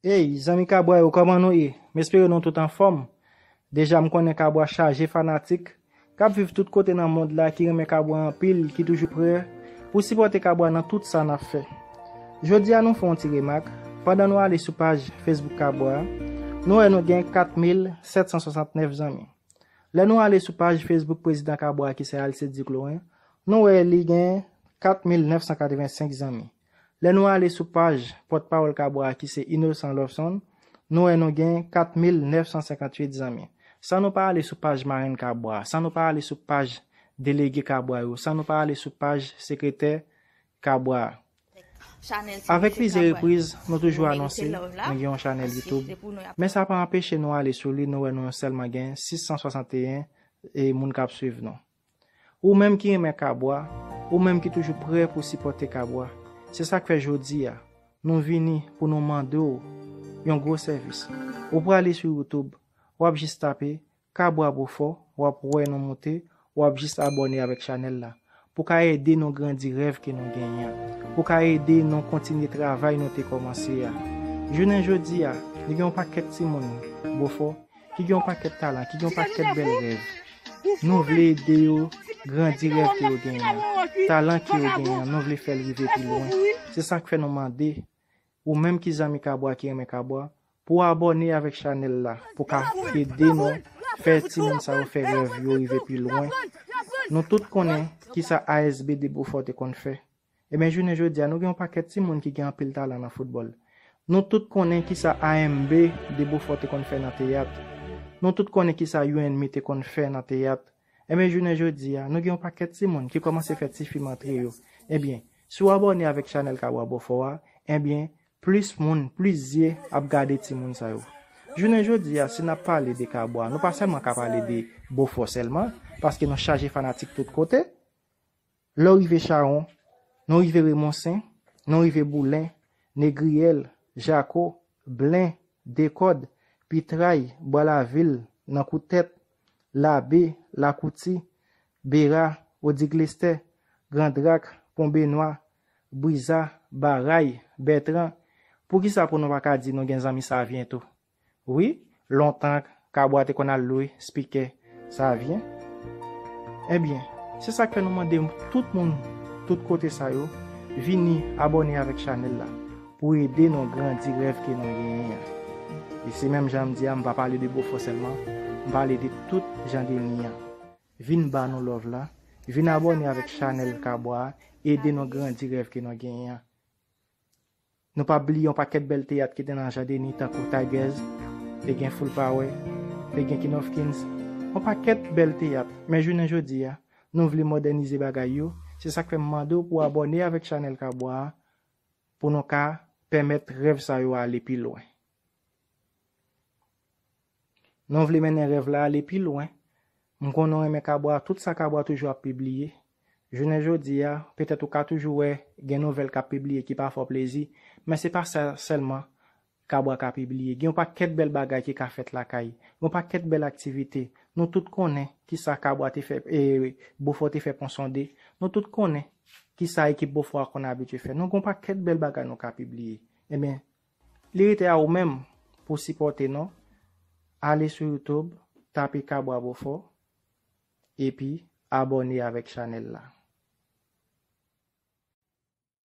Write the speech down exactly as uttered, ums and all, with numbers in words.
Ey, zanmi Kabwa yo, kòman nou ye? M espere nou tout anfòm. Deja, m konnen Kabwa chaje fanatik k ap viv tout kote nan mond la, ki renmen Kabwa anpil, ki toujou prè pou sipòte Kabwa nan tout sa n ap fè. Jodi a, nou fè yon ti remak. Pandan nou ale sou paj Facebook Kabwa a, nou wè nou gen kat mil sèt san swasantnèf zanmi. Lè nou ale sou paj Facebook Prezidan Kabwa a, ki se Alcide Duclos, nou wè li gen kat mil nèf san katrevensenk zanmi. Lè nou ale sou paj pòtpawòl Kabwa a, ki se Innocent Lobson, nou wè nou gen kat mil nèf san senkanntuit zanmi. San nou pa ale sou paj marenn Kabwa a, san nou pa ale sou paj delege Kabwa yo, san nou pa ale sou paj sekretè Kabwa a. Avèk plizyè repriz, nou toujou anonse nou gen yon chanèl YouTube, men sa pa anpeche nou ale sou li, nou wè nou sèlman gen sis san swasanteyen e moun k ap swiv nou. Ou menm ki renmen Kabwa, ou menm ki toujou prè pou sipòte Kabwa, se sa k fè jodi a, nou vini pou nou mande w yon gwo sèvis. Ou prale sou YouTube, w ap jis tape Kabwa Bofò, w ap wè nou moute, w ap jis abòne avèk chanèl la, pou ka ede nou grandi rèv ke nou genyen an, pou ka ede nou kontinye travay nou te kòmanse a. Jounen jodi a, nou gen yon pakèt timoun Bofò ki gen yon pakèt talan, ki gen yon pakèt bèl rèv. Nou vle ede yo grandi rèv ke yo genyen an, talan ke yo genyen an, nou vle fè l rive pi lwen. Se sa k fè nou mande ou menm ki zanmi Kabwa, ki renmen Kabwa, pou w abòne avèk chanèl la, pou ka ede nou fè timoun sa yo fè rèv yo rive pi lwen. Nou tout konnen kisa A S B de Bofò te konn fè. Ebyen, jounen jodi a, nou gen yon pakèt timoun ki gen anpil talan nan foutbòl. Nou tout konnen kisa A M B de Bofò te konn fè nan teyat. Nou tout konnen kisa U N M te konn fè nan teyat. Ebyen, jounen jodi a, nou gen yon pakèt timoun ki kòmanse fè ti fim antre yo. Ebyen, si w abòne avèk chanèl Kabwa Bofò a, ebyen, plis moun, plis zye ap gade timoun sa yo. Jounen jodi a, si n ap pale de Kabwa, nou pa sèlman ka pale de Bofò sèlman, paske nou chaje fanatik tout kote. Lè w rive Chawon, nou rive Remonsen, nou rive Boulen, Negriyèl, Jako, Blen, Dekòd, Pitray, Bwa Lavil, Nan Koutèt, Labe, Lakouti, Bera, Odiglestè, Grandrak, Pon Benwa, Briza, Baray, Bètran. Poukisa pou nou pa ka di nou gen zanmi Savyen tou? Wi, lontan Kabwa te konn al lwe spikè Savyen. Ebyen, se sa k fè nou mande tout moun, tout kote sa yo, vini abòne avèk chanèl la pou ede nou grandi rèv ke nou genyen an. E se menm jan m di a, m pa pale de Bofò sèlman, m pale de tout Jan Deni an. Vin ba nou love la, vin abòne avèk chanèl Kabwa a, ede nou grandi rèv ke nou genyen an. Nou p ap bliye yon pakèt bèl teyat ki te nan Jan Deni, tankou Tigers, te gen Full Power, te gen King of Kings, yon pakèt bèl teyat. Men jounen jodi a, nou vle mòdènize bagay yo, se sa k fè m mande w pou w abòne avèk chanèl Kabwa a, pou nou ka pèmèt rèv sa yo ale pi lwen. Nou vle mennen rèv la ale pi lwen. M konnen w renmen Kabwa, tout sa Kabwa toujou ap pibliye. Jounen jodi a, petèt ou ka toujou wè gen nouvèl k ap pibliye ki pa fè w plezi, men se pa sa sèlman Kabwa ka pibliye. Gen yon pakèt bèl bagay ki ka fèt lakay. Gen yon pakèt bèl aktivite. Nou tout konnen kisa Kabwa te fè, e, Bofò te fè Pon Sonde. Nou tout konnen kisa ekip Bofò a konn abitye fè. Nou gen yon pakèt bèl bagay nou ka pibliye. Ebyen, li rete a ou menm pou sipòte nou. Ale sou YouTube, tape Kabwa Bofò, epi abòne avèk chanèl la.